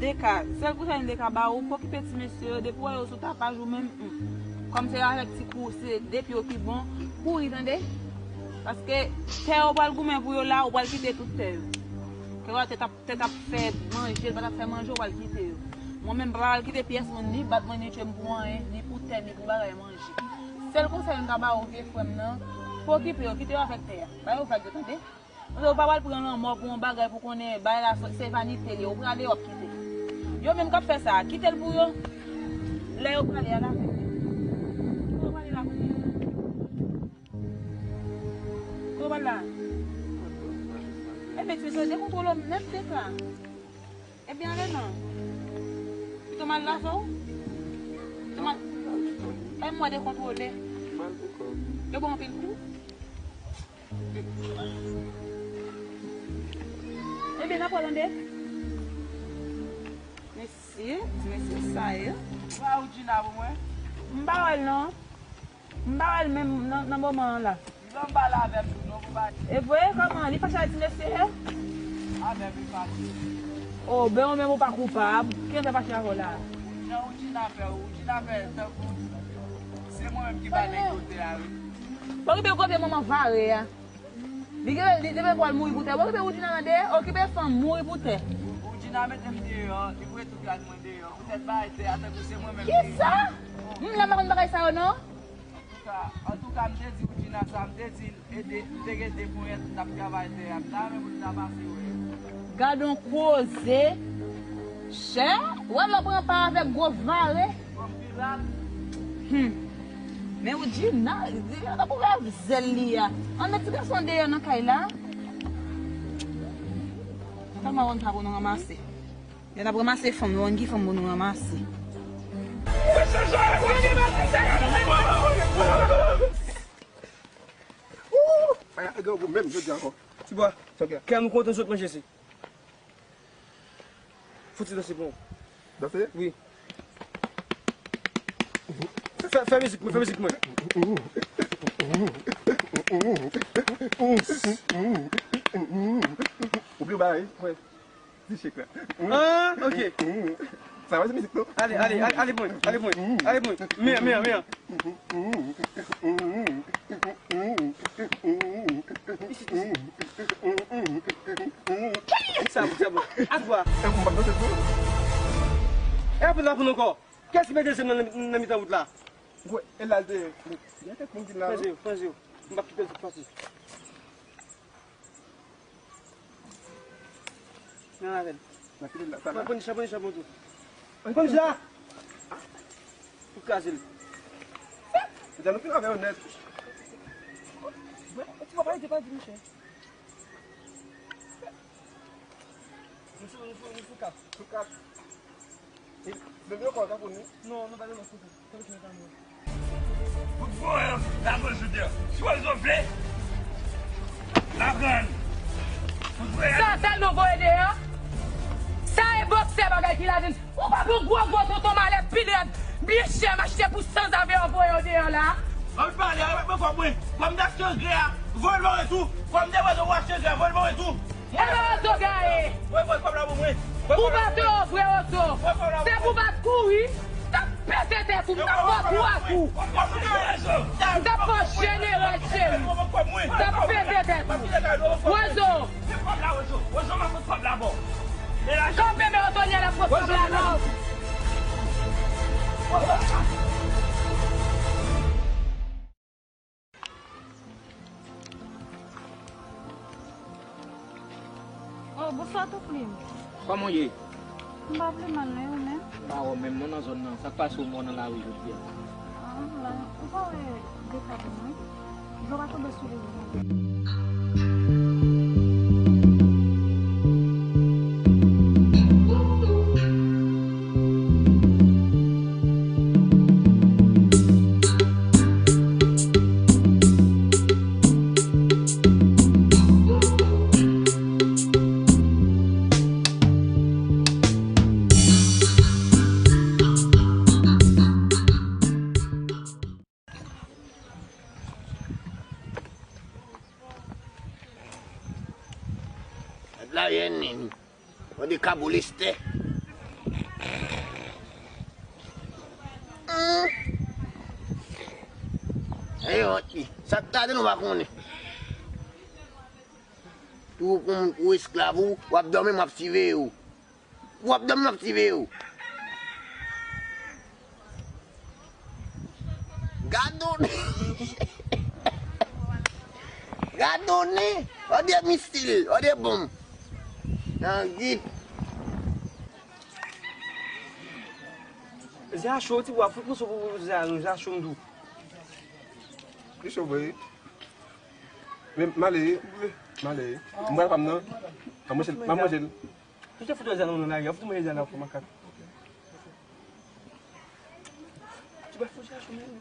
Deka, sèl konsèy m te ka ba ou, pokipe ti mesye yo, depi w wè yo sou tapaj ou menm, hmm. Kòm se avèk ti kou, se de pye w ki bon, kouri, tande. Paske tè yo pral goumen pou yo la, ou pral kite tout tè yo. Kè w tè t ap, tè t ap fè manje, l pa t ap fè manje, ou pral kite yo. Mwen menm, m pa pral kite pyès moun ni bat mwen, ni tchwe m pou anyen, ni pou tè, ni pou bagay manje. Sèl konsèy m ka ba ou, vye frè m nan, pokipe yo, kite yo avèk tè a. Ba yo vag yo, tande. Ou pa pral pran lanmò pou yon bagay pou konnen bagay la se, se vanite li ye. Ou prale, w ap kite. Yo menm k ap fè sa, kite l pou yo. Lè yo prale, al avèk yo. Kote w prale la kounye a? Kote w pral la? Ebyen, ti mesye, dekontwole w nèt, Deka. Ebyen, ale non. Pito m al lave w. Pito m al. Bay m wè dekontwole. Yo ba w anpil kou. Ebyen, n ap wè tande. Mesye, ti mesye sa ye. Ou pa Woodjina pou mwen? M pa wè l non. M pa wè l menm nan, nan moman an la. Non, m pale avè m tou non pou pale. E vre, kòman? Li fache ak ti mesye? Avè m li fache. O, ben ou menm ou pa koupab. Kijan l fè fache avè w la? Jan Woodjina fè, Woodjina fè tankou se mwen menm ki bay nèg yo tè a, wi. Okipe kote manman vare a. Li gen, li te vle pral mouri pou tè. Okipe Woodjina nan dèyè, okipe fanm mouri pou tè. Woodjina mete m deyò, li voye tout rad mwen deyò. Poutèt bay tè a, tankou se mwen menm ki... Kisa? M la m pa konn bagay sa yo non. Antouka, antouka, m te di Woodjina sa, m te di l ede, m te gen de ponyèt, m t ap travay tè a, m ta renmen pou l ta pase wè. Gad on koze. Chè, w al pran pa avèk gwo vare. Hum. Men Woodjina, li t ap ouvè zèl li a. Ann met ti gason deyò nan kay la. Sa m a wonn sa pou nou ranmase. Lè n ap ranmase fanm, nou wonn ki fanm pou nou ranmase. Ay, ay, gwo menm, jodi ankò. Tibwa, kè nou kontan sot manje se. Fouti danse pou mwen. Danse? Wi. Fè, fè, fè mizik mwen, fè mizik mwen. Ou byen bay? Wi. Ti chèk la. Ah, ok. Sa va, se mizik, non? Ale, ale, ale, ale pou mwen, ale pou mwen, ale pou mwen. Mè, mè, mè. Isit, isit. Sa bon, sa bon. Aswa. E pou m pa danse tou? E pou la pou nou ankò. Kiyès ki mete zam nan, nan mitan wout la? Ou kwè, e la l te ye. Gen kèk moun ki la, non? Pran je yo, pran je yo. M p ap kite l sot pase. Nan avè l. Nan kite l la, sa la. Pran, pran nicha, pran nicha pou mwen tou. Pran nicha! Ou kraze l. Deja nou fin avè yo nèt. Mwen, ti papa, li te pa di, monchè. Nou sou, nou sou, nou sou kat. Sou kat. E, menm yo kò ka pou nou? Non, nou pa nan lòt kote. Kote ki nou ta mwen? Fout voye, la bonjou deyò. Si w zo vle, la pran. Fout voye. Sa sèlman voye deyò? Sa e bòksè bagay ki ladan. Ou pa gon gwo gwo tonton malèt pi rèd, byen chè, m achte pou san zave yo voye yo deyò la. Ann pale, ann pale, kòb mwen. Kòm m t achte angrè a, voye l ban mwen tou. Kòm m te voye w achte angrè a, voye l ban mwen tou. E ba Ozo gaye. Voye, voye kòb la ban mwen. Ou pa te vre Ozo. Se pou bat kouri, t ap pete tèt ou, m t ap fè twa kou. M t ap fè jeneral cheri. M t ap pete tèt ou. Ozo. Kanpe men Ozo, nèg la pran kòb la non. Oh, bonswa, Touplim. Kòman w ye? M pa vle mal, non, e ou menm? M pa wè w menm, non, nan zòn nan. Sa k pase w, m wè w nan lari jodi a? Ah, la, ou pa wè dekabon, wi. Dlo pa tonbe sou li, wi. Gad la, yen nin. On de kabolestè. Hum. Ey, wont li. Sa k gade nou pa konnen. Tou pou, pou esklav ou, w ap dòmi, m ap siveye w. W ap dòmi, m ap siveye w. Gad on. Gad on nen. Ode misil, ode bonm. Nan git. Zè a cho, ti bwa, fout mwen sou pou zè a, zè a cho m di w. Li cho vre. Men, m ale, m ale. M pral pa m nan. M ap manje l, m ap manje l. Ou te fout wè zè nan lari a, fout mwen zè nan fò makak. Ti bwa fout zè a cho menm.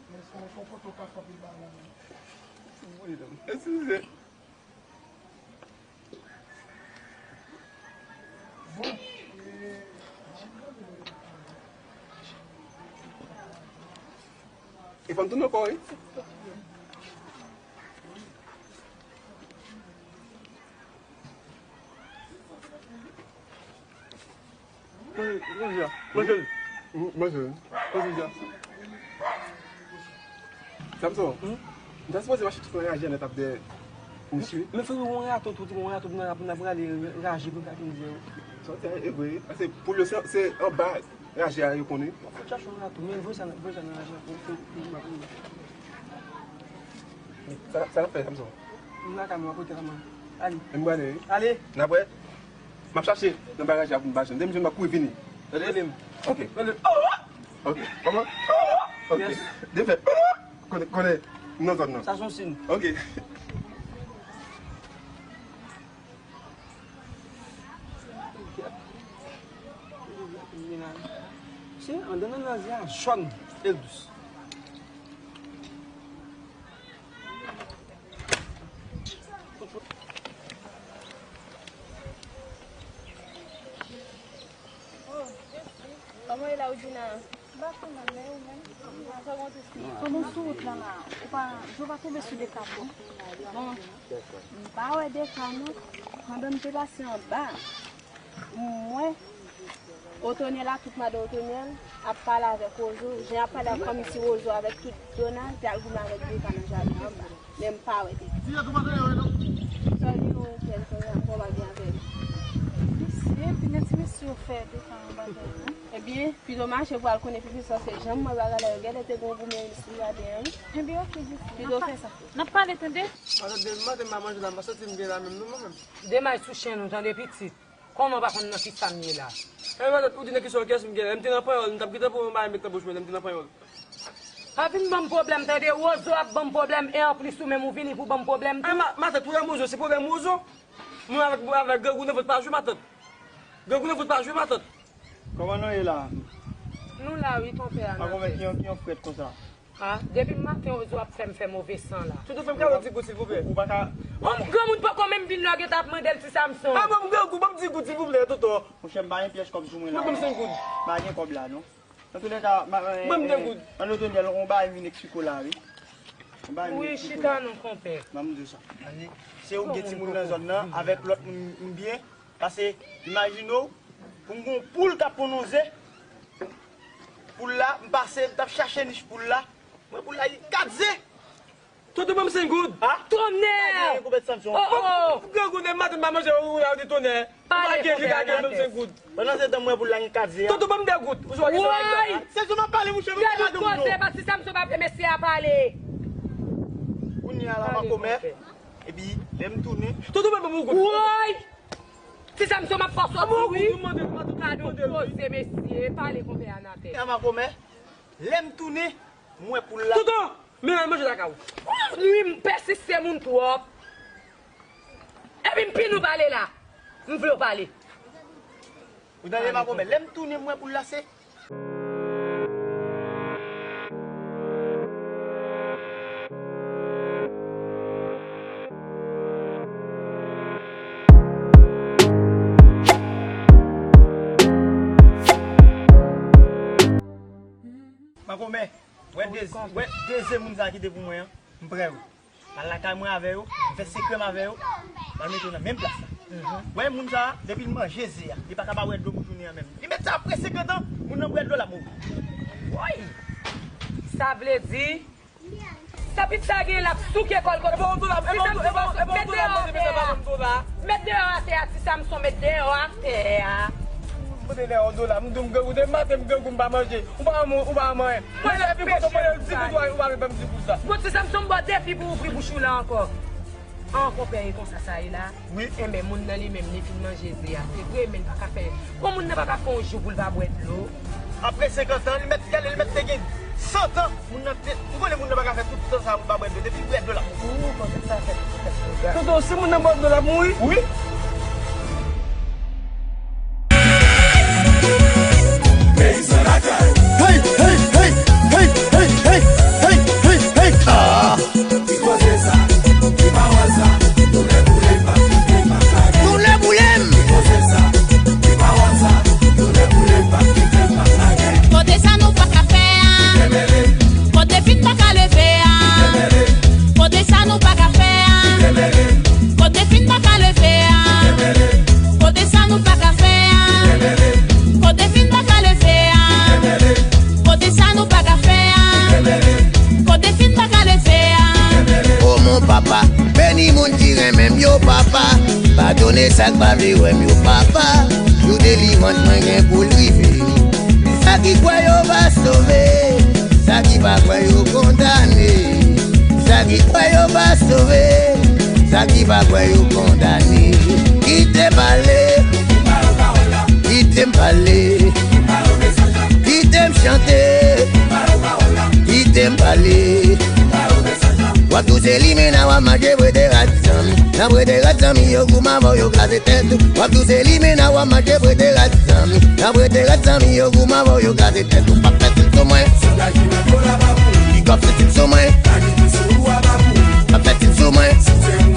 Eskize. E fò n tounen ankò, wi. Manje, manje, manje. Manje. Manje, ja. Samson, m ta sipoze mache tout nan raje a nèt ap dèyè misye. Men frè, yon rato tou, yon rato nan rap, n ap rale raje pou n ka fin di yo. Sa w di a e vre, paske poul yo se, se anba raje a yo konnen. Fò chache yon rato, men voye sa, voye sa nan raje a pou, pou, pou, pou. Sa, sa n ap fè, Samson? M lakay mwen, kote la mwen. Ale. M prale, wi. Ale. N ap wè. M ap chache nan bagaj la pou m pa jwenn. Depi m jwenn, m ap kouri vini. Tande? Rele m. Ok. Rele m. Ok. Kòman? Ok. Yes. Depi fè. Konnen, konnen. M nan zòn nan. Sa se yon siy. Ok. Se andan nan naze a jòn e dous. Oh, mèsi. Kòman w ye la, Woudjina? M pa twò mal, men ou menm? Kòman w ye? Kòman sou wout lan la? Ou pa, dlo pa tonbe sou Dekabon? Bon, m pa wè Deka non. Pandan m te pase anba, m wè Otonyèl ak tout madan Otonyèl ap pale avèk Wozo. Jan y ap pale ak kòmsi Wozo avèk tout Donald te al goumen avèk Deka nan jaden an. Men m pa wè Deka. Sa w gen yon kèl kòrè a, m pa gen avè l. Mesye, epi men ti mesye yo fè Deka yon bagay, non? Ebyen, pito mache pou al konnen pi plis, paske jan m wè bagay la yo, genlè te gen yon goumen sou jaden an, wi. Ebyen, oke, Jesi. Pito fè sa. N ap pale, tande? Matant, depi maten m pa manje la, m pa santi m byen la menm, non, mwen menm. Demay sou chen nou, tande, pitit. Kòman w pa konn nan kisa m ye la? E matant, ou di nan kisa w, kiyès m genlè? M te nan panyòl, m t ap gentan pran yon bagay met nan bouch mwen, lè m te nan panyòl. Pa vin ban m pwoblèm, tande? Wozo ap ban m pwoblèm, e anplis ou menm ou vini pou ban m pwoblèm tou. E ma-, matant, pwoblèm Wozo, se pwoblèm Wozo. Mwen avèk, mwen avèk grangou nan vant pa jwe, matant. Grangou nan vant pa jwe, matant. Kòman nou ye la? Nou la, wi, konpè a. Pa konpè, ki yon, ki yon frèt konsa. Ha? Depi maten Wozo ap fè m fè move san la. Toto, fè m kado ti gout, silvouplè. Ou pa ka. Bon, granmoun poko menm vin lè w gentan ap mande l, Ti Samson. A, ban m grangou, ban m ti gout, silvouplè, Toto. Monchè, m pa gen pyès kòb sou mwen la. Mwen ban m senk goud. M pa gen kòb la, non. Nan toulèka, m a, ban m de goud. An Otonyèl, yon bagay vin eksplike w la, wi. Yon bagay vin eksplike w la. Wi, chita non, konpè. Ban m di w sa. Se ou gen timoun nan zòn nan, avèk lòt moun, m byen. Pase, imajine w, pou m gen yon poul k ap ponn yon ze, poul la, m pase, m t ap chache nich poul la, m wè poul la gen kat ze. Toto, ban m senk goud. Ha? Tonè! Tonè! Oh, oh! Grangou, depi maten m pa manje, ou la, ou di tonè. Pale, konpè Anatès. Pandan se tan, m wè poul la gen kat ze a. Toto, ban m de goud. Ou sou a gen sa. Woy! Se sou m ap pale, mouche, mwen pa de moun, non. Gade koze, pa Ti Samson pa fè mesye a pale. Kounye a la, makomè. Epi, lè m tounen. Toto, ban m yon goud. Woy! Ti Samson, m ap fè w sòti, wi. Gade koze, mesye. Pale, konpè Anatès. Makomè, lè m tounen, m wè poul la. Toto, men al manje lakay ou. Ou nwi m, pèsiste moun twòp. Epi m pini w pale la. M vle w pale. Ou tande, makomè, lè m tounen, m wè poul la se. Makomè, wè de, wè de ze moun sa a kite pou mwen an, m prè wi. M al lakay mwen avè yo, m fè sekrè m avè yo, m al mete yo nan menm plas la. Wè moun sa a, depi l manje ze a, li pa ka pa bwè dlo pou jounen an menm. Li mete sa apre senkant an, moun nan bwè dlo l ap mouri. Woy! Sa vle di, sa pitit sa gen l ap souke kò l kot. Ti Samson, met deyò atè a. Met deyò atè a, Ti Samson, met deyò atè a. Mande lè yon dola, m di w m grangou, depi maten m grangou, m pa manje. Ou pa manman, ou pa manman. Mwen lè epi kote w pale l di pou ou, ou pa vle ban m di pou sa. Bon, Ti Samson, m ba w defi pou w ouvri bouch ou la ankò. An, konpè, e konsa sa ye la? Wi. Enben, moun nan li menm, li fin manje ze a. Se vre, men l pa ka fè. Bon, moun nan pa ka fè yon jou pou l pa bwè dlo. Apre senkant an, li mèt gade, li mèt te gen san tan. Moun nan te, ou konnen moun nan pa ka fè tout tan sa pou l pa bwè dlo. Depi l bwè dlo l ap mouri. Ou konnen sa fè tout tan sa. Toto, si moun nan bwè dlo l ap mouri? Wi. Peyizan lakay. Hey, hey, hey, hey, hey, hey, hey, hey, hey, ah. Ki koze sa? Ki pawòl sa? Toulè boule m pa kite m ap lage. Toulè boule m. Ki koze sa? Ki pawòl sa? Toulè boule m pa kite m ap lage. Kote sa nou pa ka fè a? Kote fin pa ka leve a? Kote sa nou pa ka fè a? Kote fin pa ka leve a? Kote sa nou pa ka fè a? Kote fin pa ka leve a? Kote sa nou pa ka fè a? Kote fin pa ka leve a? O mon papa, beni moun ki renmen m yo, papa. Padone sa k pa vle wè m yo, papa. Jou delivrans mwen gen pou l rive. Sa ki kwè yo va sove, sa ki pa kwè yo kondane. Sa ki kwè yo va sove, sa ki pa kwè yo kondane. Kite m pale, kite m pale, kite m chante, kite m pale. W ap touse limena, w ap mache prete rat zanmi. Nan prete rat zanmi yo goumen avè w, yo kraze tèt ou. W ap touse limena, w ap mache prete rat zanmi. Nan prete rat zanmi yo goumen avè w, yo kraze tèt ou. P ap fè tip sou mwen. Ki kòb se tip sou mwen. P ap fè tip sou mwen.